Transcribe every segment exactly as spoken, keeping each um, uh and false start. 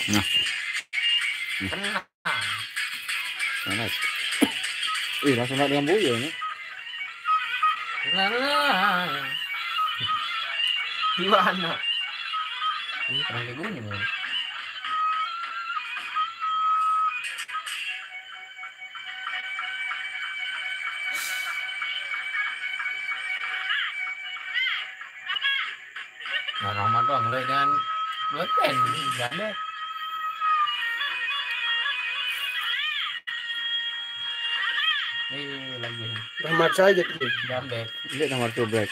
Nah. Nah. Ih, langsung naik dengan boya ni. Nah, nah. Gimana? Ini pernah digunyah. Nah, Rahmat doang, lu jangan, lu kan, jangan deh. Eh, lagi. Rahmat saja tuh. Jangan deh. Dia nomor tuh, Black.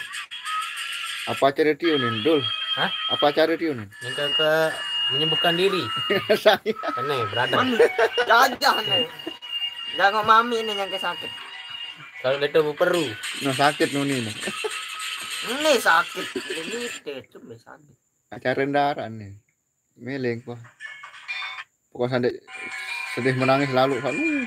Apa cara Tio nih, Dul? Hah? Apa cara Tio nih? Yang ke, ke menyembuhkan diri. Saya. Aneh, berada. Gajah nih. Jangan mami nih yang sakit. Kalau dia tuh perlu. Nah, sakit nuni nih. Ini sakit. Ini itu sakit. Acara darah nih. Meleng kok. Pokoknya sedih, sedih menangis lalu. Aduh.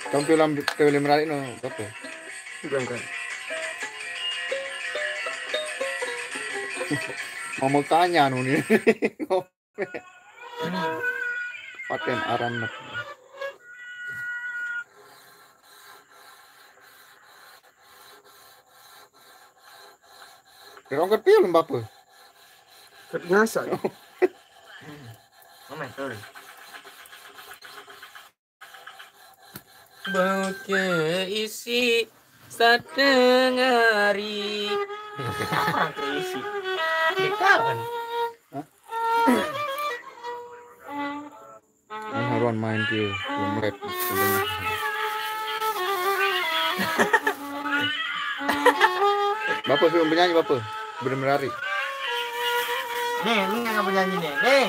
Tampil lam ke William Rari no, apa? Bilang kan. Mau kanya nuni. Paten aran nak. Kira orang kepil bapa. Ket ngasa. Ngomel, sorry. Bau keisi satengah hari. Keisi. Kawan. Hah? Ini haruan main dia, belum rap. Bapa suruh penyanyi bapa? Belum lari. Nih, lu yang penyanyi nih. Nih.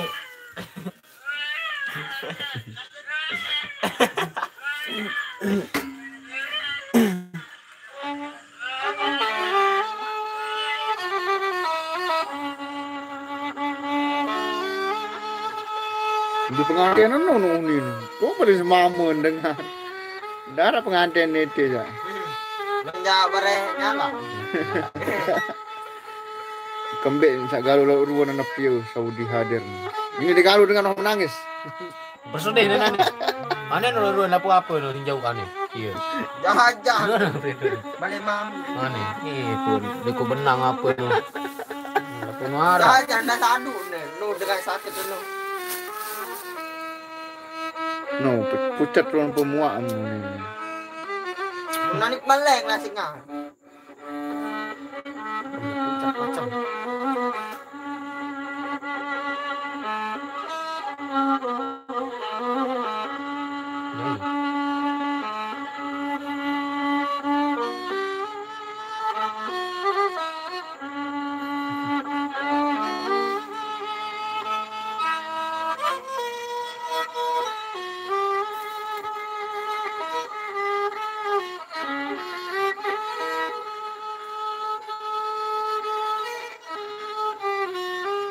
Di pengantin anu nuni. Kok boleh semamun dengan darah pengantin itu ya. Menjak bareh nyala. Kembek sak galu lalu ruan anak piu Saudi hadir. Ini digalu dengan orang menangis. Bersedih dan aneh. Aneh no ruan apa-apa no tinjau aneh. Iya. Jahat-jahat. Balik mam. Aneh. Eh, pun. Dia ku benang apa no. Apa no arah. Jahat-jahat dah sadu ni. No dengan sakit tu no. No, pu-, pucat ruan pemuak ni. Nanik meleng lah singa. Pucat macam.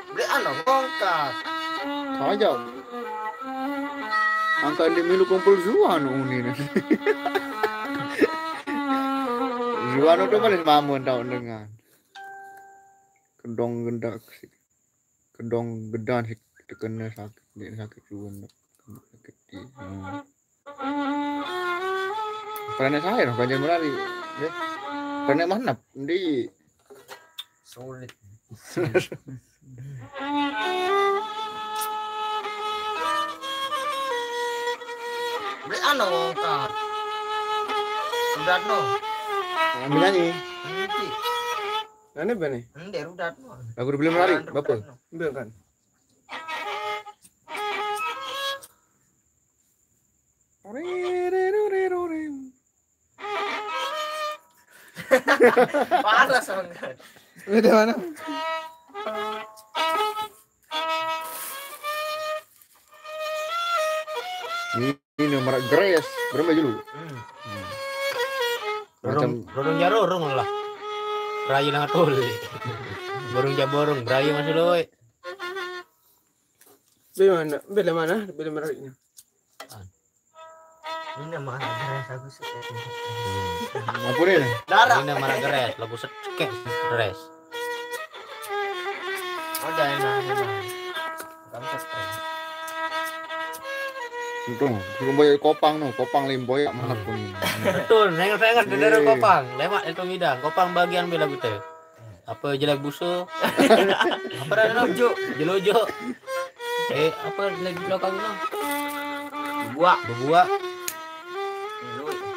Beli anu bongkar. Aja. Angka di milu kumpul Zuan uni ni. Zuan tu paling mamun tau dengan. Kedong gendak sih. Kedong gedan sih terkena sakit, dia sakit Zuan. Sakit di. Hmm. Planet saya noh, ganjil melari. Ya. Planet manap di. Sulit. Beli anu, Kak. Sudah no. Ambil nyanyi. Nanti. Nane bene? Ndek rudat no. Lagu belum lari, Rudat, bapa? Rudat no. Mbak kan. Panas banget. Beda mana? Ini nomor Grace, berapa dulu? Hmm. Hmm. Dorong, macam dorong jarorong lah. Rayu nang tole. Borong jaborong, berayu masuk doe. Bagaimana? Bila mana? Bila mana? Ini mah geres aku suka. Apa ni? Darah. Ini marah geres, lagu sekek geres. Ada enak enak. Kamu stres. Untung, belum boy kopang no, kopang limboy mana pun. Betul, saya ingat dari kopang. Lewat itu midang, kopang bagian bela gitu. Apa jelek busu? Apa dah no? Jelojo. Eh, apa lagi belakang no? Buak. Bebuak.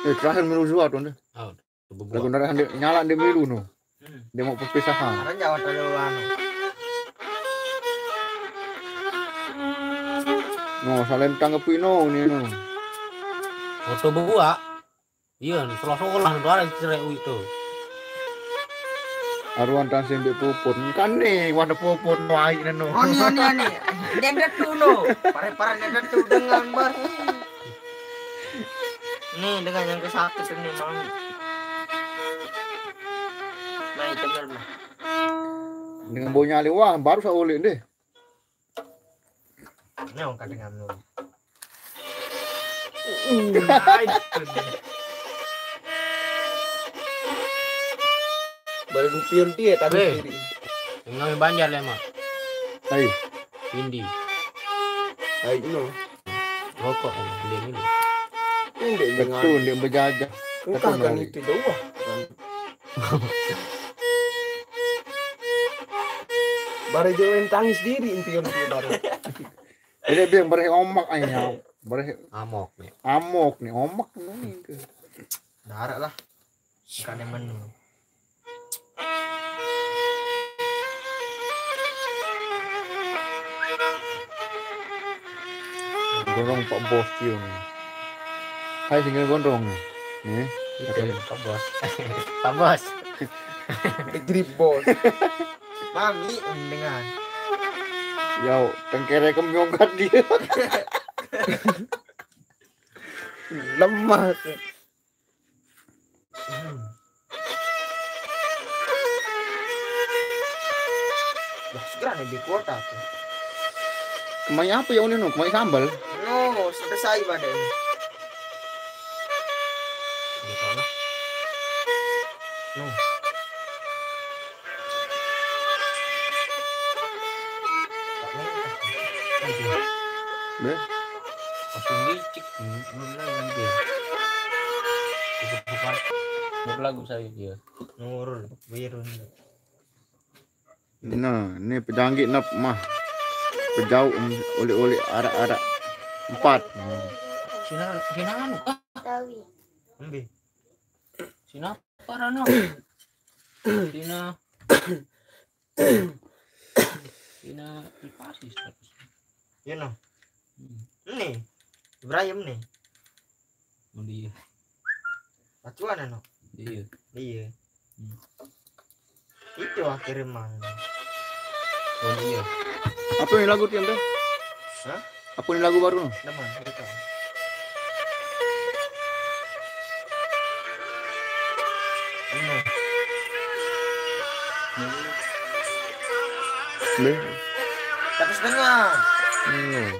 Eh, terakhir milu dua tu deh. Oh, Lagu bebuak. Darah dia nyala dia milu no. Dia mau perpisahan. Sekarang jawab terlalu anu. No, saling tanggapi no ni no. Foto bebuak. Iya, sekolah-sekolah tu ada cerai uit tu. Aruan tang sembek puput. Kan ni warna puput no ai no. Oh ni ni ni. Dia ada tu no. Pare-pare dia ada tu dengan bah. Ni dengan yang kesakit ni mau. Nah, itu mah. Dengan bonya lewah baru saya oleh deh. Ini orang dengan lu. Baru dupion dia tak Weh. Diri. Dengan Banjar lah mak. Hai, Indi. Hai no. Rokok yang beli ini. Ini dengan. Betul dia berjajah. Engkau kan itu doa. Baru jauhin tangis diri impian dia baru. Ini dia yang bereh omak aja. Bereh Amok nih. Amok ni, omak ni ke. Darat lah. Bukan yang menu. Gondrong Pak Bos dia ni. Hai singgah gondrong ni. Ni. Itu Pak Bos. Pak Bos. Grip bos. Mami dengan. Yau, tengkere kemyongkat dia. Lemah. Wah, segera nih di kuota tuh. Kemai apa ya ini no? Kemai sambal. No, selesai pada ini. No. Deh. Aku licik. Belum lagi nanti. Bukan. Mau lagu saya dia. Nurul, Wirun. Nah, ni pejanggit nap mah. Pejauh oleh-oleh arak-arak empat. Sina, sina anu. Tawi. Embe. Sina apa rano? Sina. Sina ipasis. Iya no. Ini. Ibrahim nih. Oh dia. Pacuan no. Dia. Iya. Itu akhirnya mah. Oh dia. Apa ni lagu tiang tu? Hah? Apa ni lagu baru no? Nama cerita. Ini. Deh. Tapi setengah. Hmm.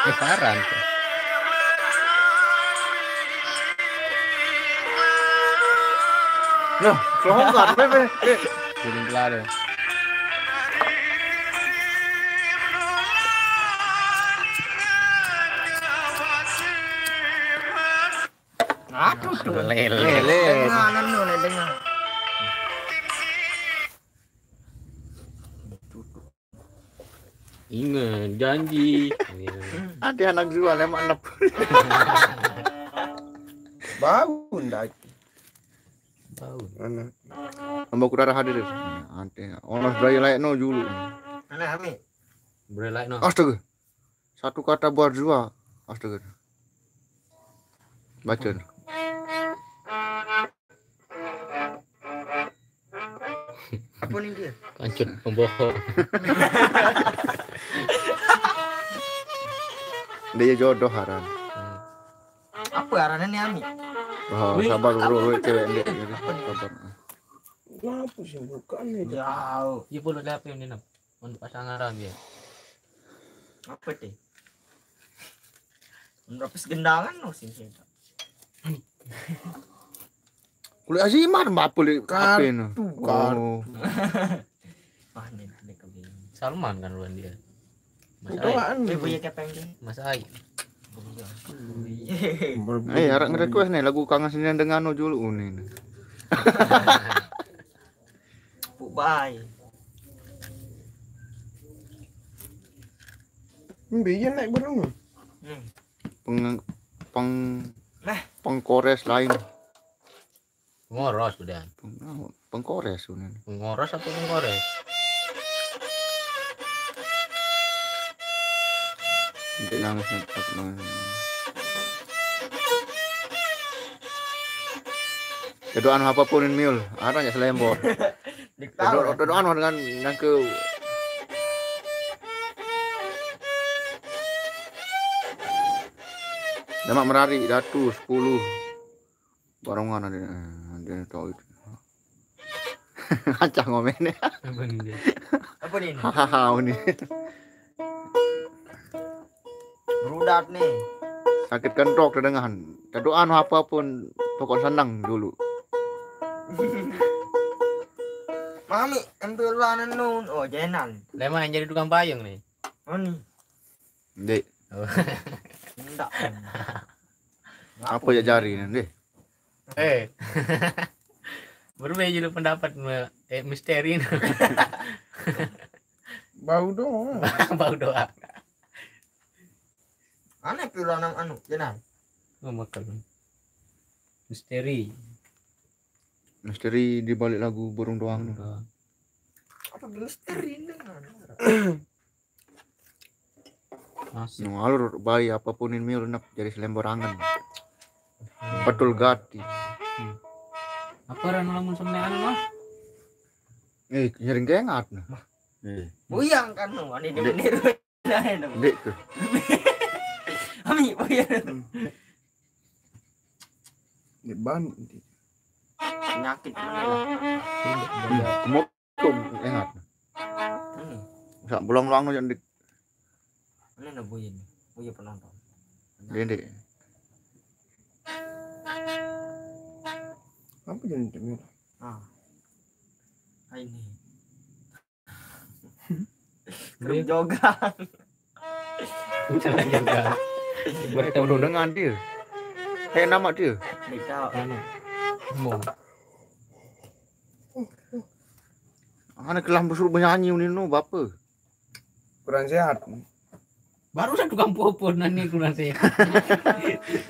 Eh, parah tu. Nah, kelongkar, bebe. Belum kelar dia. Aduh tuh. Lele. Lele. Dengar anu nih dengar. Ingat janji. Iya. Ada anak jual lemak nep. Bau ndak? Bau. Mana? Hamba kudara hadir. Ante. Ono sudah layak no julu. Mana kami? Boleh like no. Astaga. Satu kata buat dua. Astaga. Baca. Apa nih dia? Kancut pembohong. Dia jodoh haran. Apa arahnya nih Ami? Oh, sabar bro, bro, cewek dia. Sabar. Ngapa sih bukan nih? Jauh. Iya boleh lihat yang ini. Untuk pasangan ram ya. Apa teh? Menurut gendangan no sih. Kulit Azimar apa li? Kartu, Apa ini? kartu. Oh. Ah, nih, nih kebingung. Salman kan luan dia. Mas Itu Ai. kan. Dia punya kepeng dia. Mas Ai. Iya. Eh, arah nge-request nih lagu Kangen Sendirian dengan no dulu nih. Bye. Mbiyen naik burung. Hmm. Peng peng Nah. pengkores lain. Ngoros udah. Peng, pengkores ini. Ngoros apa pengkores? Nanti nangis nanti aku nangis. Kedoan apapun ini miul, ada ya selembor. Diketawa. Kedoan dengan yang ke Demak Merari datu sepuluh. Barongan ada ada tahu itu. Acah ngomen ya. Apa nih dia? Hahaha ini. Berudat nih. Sakit kentok dengan. Kedoan apapun pokok senang dulu. Mami, ambil lanan nun. Oh, jenan. Leman yang jadi tukang payung nih. Oh nih. Dek, Enggak. apa ya jari nanti? Eh. Berbeda dulu pendapat me- eh, misteri ini. Bau doang. Bau doang. Aneh pilanang anu, jenan. Oh, makan. Misteri. Misteri di balik lagu burung doang nih. Doang. Apa misteri ini? Masih. Ngalur bayi apapun ini miul nak jadi selemborangan. Betul gati. Apa ran lamun semeneh anu mah? Eh, nyering kengat nah. Eh, Buyang kan no, aneh dia Dek. meniru. Nah, no. Dek tuh. Ami, buyang. Di ban. Penyakit mana lah. Motor kengat. Ini. Sak bolong-bolong yang di Ini no buyang. Buyang penonton. dendek. Apa jadi itu? Ah. Ah, ini. Dia Jogang. Jalan juga. Bertemu dengan dia. Eh, nama dia. Dikau. Anu. Mau. Anak kelah suruh menyanyi ini no bapa. Kurang sehat. Baru saya tukang popon nanti kurang sehat.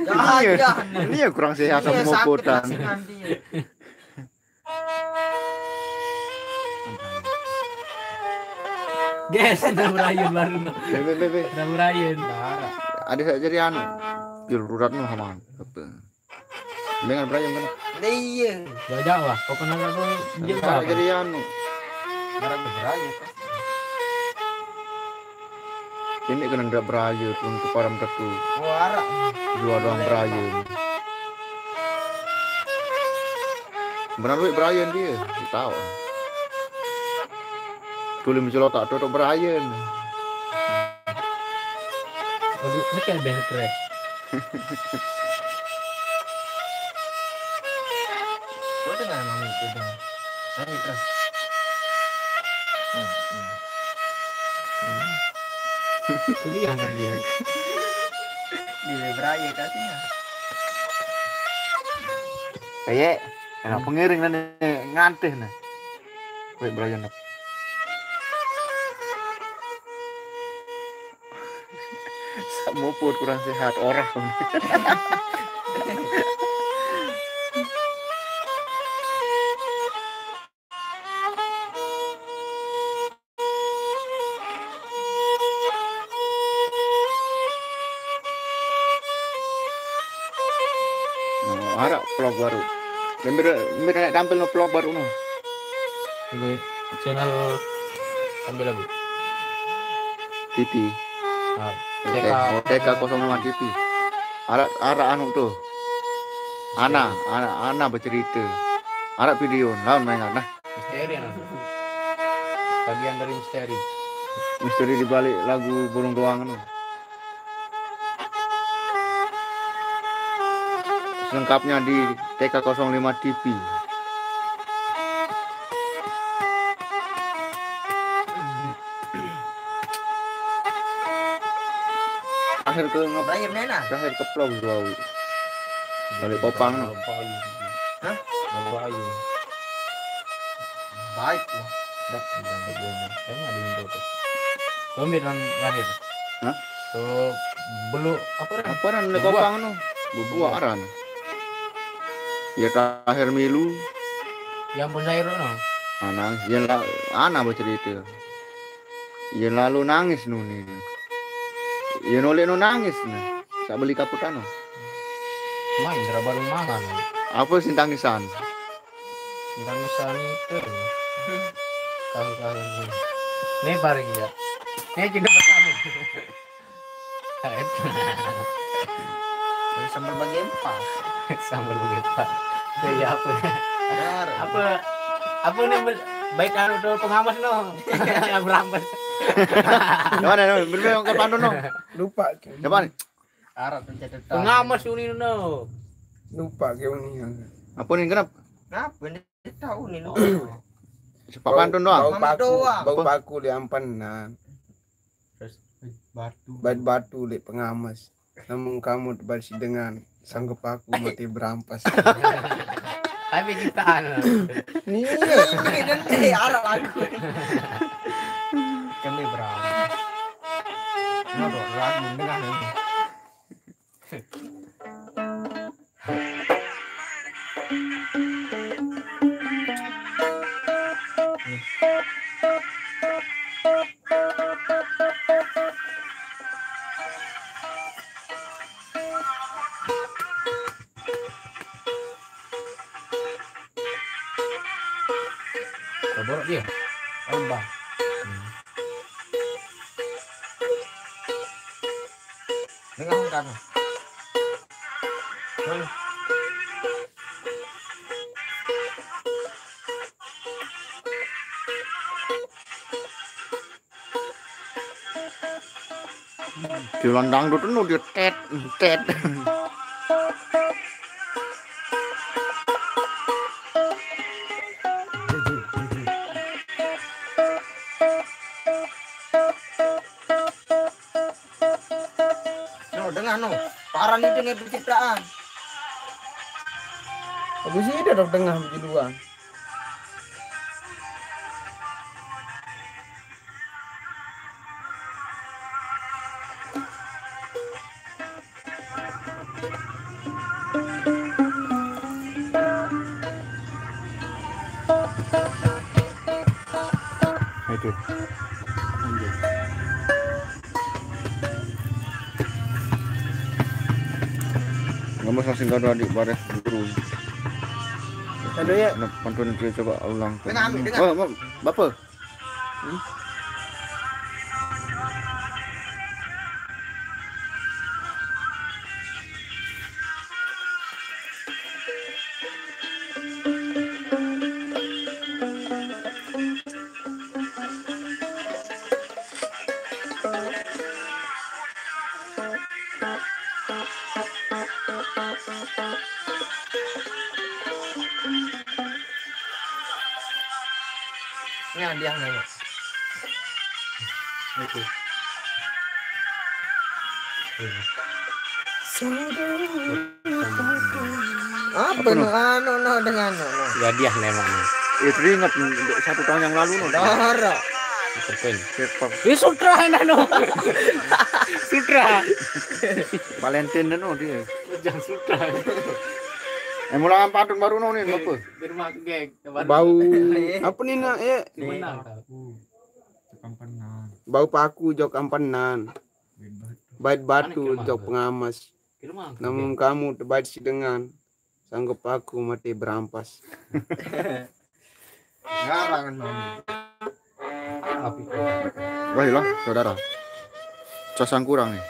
Jahat, Iya. jahat. Ini ya kurang sehat Iya, sama sakit potan. masih nanti. Guys, udah berayen baru no. Bebe, bebe. Udah berayen. Ada saya jadi anu. Pil rurat no sama. Apa? Dengan berayen kan. Iya. Gak jauh lah. Pokoknya aku dia Saya jadi anu. Barang berayen. Ini kena ndak berayen pun ke param tetu. Warak. Dua doang berayen. Benar duit berayen dia. Dia tahu. Tuli mencelokak tutup berayen. Aduh, ini kayak band keren. Gua dengan mami itu dong. Mami terus. Hmm, hmm. Kuliah kan dia. Di berayen kasih ya. Kayak enak pengiring nih ngantih nih. Wih, berayen nih. Sak muput kurang sehat orang. Oh, arah vlog baru. Lembir lembir naik tampil no vlog baru no. Ini channel ambil lagu. T T. Nah, Oke, oh, T K kosong lima T T. Arah arah anu tuh. Ana, ana, ana bercerita. Arah video, lawan main nah. Misteri nah. Bagian dari misteri. Misteri di balik lagu Burung Doang no. Selengkapnya di T K kosong lima T V. Akhir ke ngap-, terakhir mana? Terakhir ke Plong dua. Balik Kopang no. Hah? Baik lah. Dah, udah begini. Emang ada yang tutup. Tuh, Mir, yang terakhir. Hah? Tuh, belu, apa, Ran? Apa, Ran? Bubua. Kopang no. Bubua, Ran. Ya, terakhir milu. Yang pun saya no. Anang, ya lah, anak bercerita. Ya lalu nangis no ni. Ya noleh no nangis no. Sak beli kaput ano. Main, dera baru mangan. Apa sing tangisan? Tangisan itu. Tahu-tahu. Ini bareng ya. Ini cinta pertama. Ini sambal bagi empat. Sambal bagi empat. Jadi apa? Benar. Apa, apa nih, baik anu tuh pengawas no. Yang berambat. Mana no? Berbeda ke pantun no. Lupa. Siapa nih? Arab pencet. Pengawas uni no. Lupa ke uni. Apa nih, kenapa? Kenapa nih? Tahu nih, lupa. Sepak pantun doang. Bau paku, doang. Bau paku di ampenan. Terus batu. Batu, batu di pengamas. Namun kamu terbaris dengan sanggup aku mati berampas. Tapi ciptaan. Iya. Ini nanti arah lagu. Kami berampas. Kenapa? Lagu dengan ini. Coba dia. Tambah. Hmm. Dengan kan. Diulang dangdut no dia tet, tet. No, dengar no. Parah nih dengan pencitraan. Bagus sih, udah dong dengar begitu doang. Itu. Ngomong langsung kau adik baris guru. Aduh ya. Nak pantun dia coba ulang. Tengah ambil, tengah. Oh, Bapa. Ini hadiah nih, Mas. Itu. Apa no? Anu no, dengan anu no. Jadi ya memang. Ya teringat satu tahun yang lalu no. Dara. Sepak. Ini sutra enak no. Sutra. Valentine no dia. Jangan sutra. Eh, mulangan pantun baru no nih, apa? Bau apa nih, nak, ya? Bau paku jok ampenan. Bait batu jok pengamas. Namun kamu terbaik si dengan sanggup aku mati berampas. Ngarang no. Baiklah, saudara. Casang kurang nih.